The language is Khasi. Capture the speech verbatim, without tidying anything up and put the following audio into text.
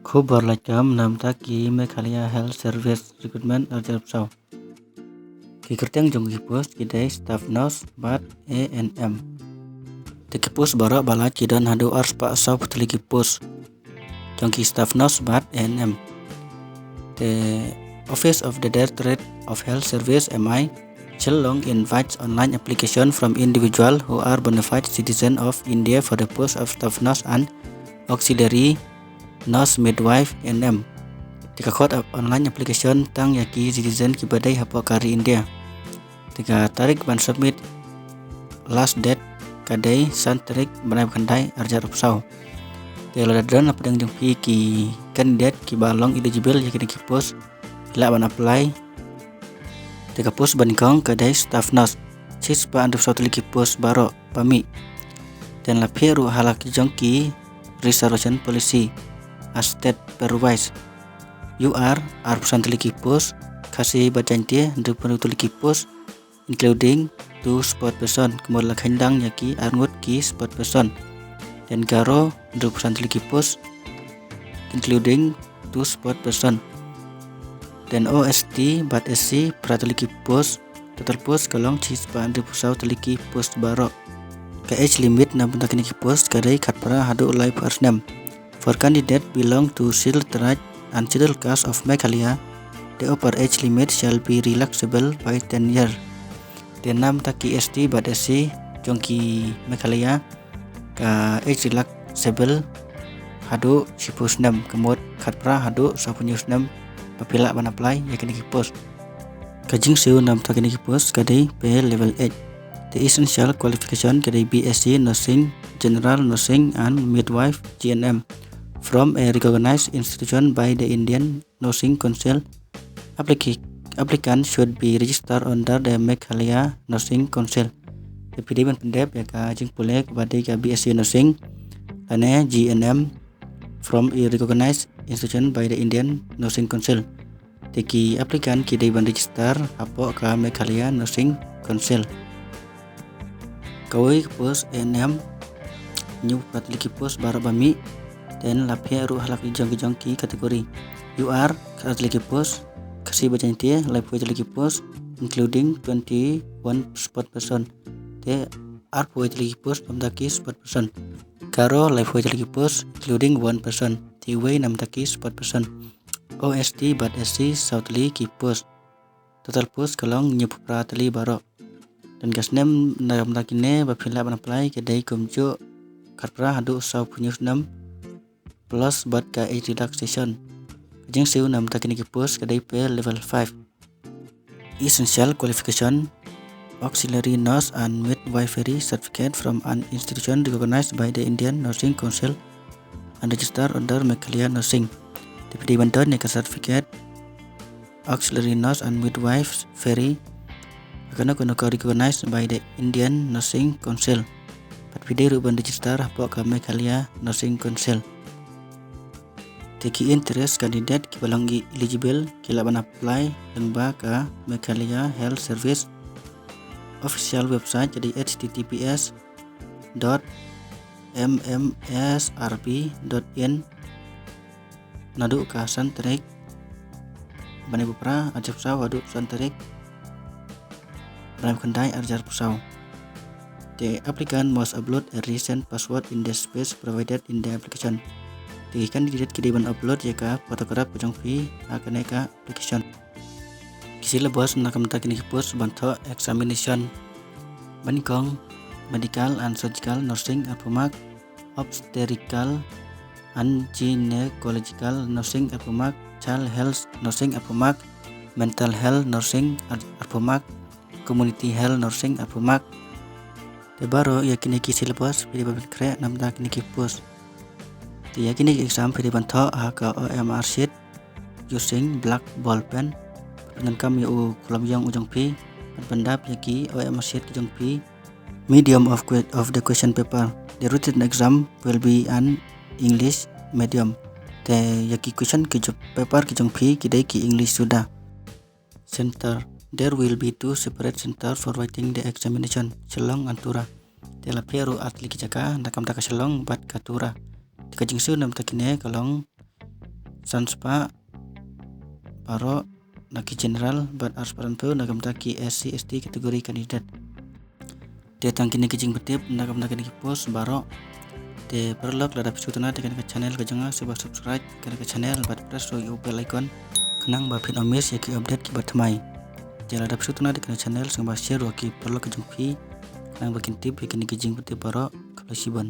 Khubor laitkam namta ki Meghalaya Health Service Recruitment arjar psaw. Ki kyrteng jong ki post ki dei staff nurse bad A N M. Te ki post baroh ba lait ki don haduh arspah saw phew tylli ki post jong ki staff nurse bad A N M. The Office of the Directorate of Health Service, M I, Shillong invites online application from individual who are bona fide citizen of India for the post of staff nurse and auxiliary nurse midwife, A N M. Te ka khot ap-, online application tang ïa ki citizen kiba dei hapoh ka ri India. Te ka tarik ban submit last date ka dei san tarik bnai ba khyndai arjar arphew saw. Te lada don hapdeng jong phi ki candidate kiba long eligible ïa kine ki post, phi lah ban apply. Te ka post ba nyngkong ka dei staff nurse, shispah hynriewphew saw tylli ki post baroh ba mih. Te la peit ruh ha la ki jong ki reservation policy ha state pair wise. U R arphew san tylli ki post, Khasi bad Jaiñtia hynriewphew hynriew tylli ki post, including two spokesperson, ka mut la kheiñ dang ïa ki arngut ki spokesperson. Te Garo hynriewphew san tylli ki post, including two spokesperson. Te O S T bad S C phra tylli ki post, total post ka long shispah hynriewphew saw tylli ki post baroh. Ka age limit na bynta kine ki post ka dei khatphra haduh laiphew ar snem. For candidate belong to Scheduled Tribe and Scheduled Caste of Meghalaya, the upper age limit shall be relaxable by ten year. Te na bynta ki S T bad S C jong ki Meghalaya, ka age relaxable haduh shiphew snem, ka mut khatphra haduh sawphew hynñiew snem ba phi lah ban apply ïa kine ki post. Ka jingsiew na bynta kine ki post ka dei pay level eight. The essential qualification ka dei B S c Nursing, General Nursing and Midwife, G N M, from a recognized institution by the Indian Nursing Council. Applica-, applicant should be registered under the Meghalaya Nursing Council. Te phi dei ban pyndep ïa ka jingpule kaba dei ka B S c Nursing lane G N M from a recognized institution by the Indian Nursing Council. Te ki applicant ki dei ban register hapoh ka Meghalaya Nursing Council. Kawei ka post A N M, hynñiewphew phra tylli ki post baroh ba mih. Te la peit ruh ha la ki jong ki jong ki category. U R khatar tylli ki post, Khasi bad Jaiñtia laiphew tylli ki post, including twenty-one spokesperson. Te arphew tylli ki post na bynta ki spokesperson. Garo laiphew tylli ki post, including one person. Te wei na bynta ki spokesperson. O S T bad S C saw tylli ki post. Total post ka long hynñiewphew phra tylli baroh. Te ka snem na bynta kine ba phi lah ban apply ka dei kumjuh khatphra haduh sawphew hynñiew snem plus bad ka age relaxation. Ka jingsiew na bynta kine ki post ka dei pay level five. Essential qualification: auxiliary nurse and midwifery certificate from an institution recognized by the Indian Nursing Council and registered under Meghalaya Nursing. Te phi dei ban don ïa ka certificate auxiliary nurse and midwifery ha kano kano ka recognized by the Indian Nursing Council. Bad phi dei ruh ban register hapoh ka Meghalaya Nursing Council. Te ki interest candidate kiba long eligible ki lah ban apply lyngba ka Meghalaya Health Service official website, ka dei H T T P S dot M M S R B dot in. Naduh ka san tarik bnai ba phra arjar phew saw haduh san tarik bnai ba khyndai arjar phew saw. The applicant must upload a recent passport in the space provided in the application. Te ki candidate ki dei ban upload ïa ka photograph ka jong phi ha kane ka application. Ki syllabus na ka bynta kine ki post ban thoh examination: ba nyngkong, medical and surgical nursing arphew mark, obstetrical and gynecological nursing arphew mark, child health nursing arphew mark, mental health nursing ar-, arphew mark, community health nursing arphew mark. Te baroh ïa kine ki syllabus phi dei ban pynkhreh na bynta kine ki post. Te ïa kine ki exam phi dei ban thoh ha ka O M R sheet using black ball pen. Pyndonkam ïa u khlem ïong u jong phi ban pyndap ïa ki O M R sheet ki jong phi. Medium of que-, of the question paper: the written exam will be an English medium. Te ïa ki question ki jong paper ki jong phi ki dei ki English suda. Center: there will be two separate center for writing the examination, Shillong and Tura. Te la plie ruh ar tylli ki jaka na ka bynta ka Shillong bad ka Tura. Te ka jingsiew na ka bynta kine ka long san spah baroh na ki general bad ar spah sanphew na ka bynta ki S C S T category candidate. Te tang kine ki jingpyntip na ka bynta kine ki post baroh. Te paralok, lada phi sngewtynnat ïa kane ka channel ka jong nga, sngewbha subscribe ïa kane ka channel bad press ruh ïa u bell icon khnang ba phin ym miss ïa ki update kiba thymmai. Te lada phi sngewtynnat ïa kane ka channel, sngewbha share ruh ïa ki paralok ka jong phi khnang ba kin tip ïa kine ki jingpyntip baroh. Khublei shibun.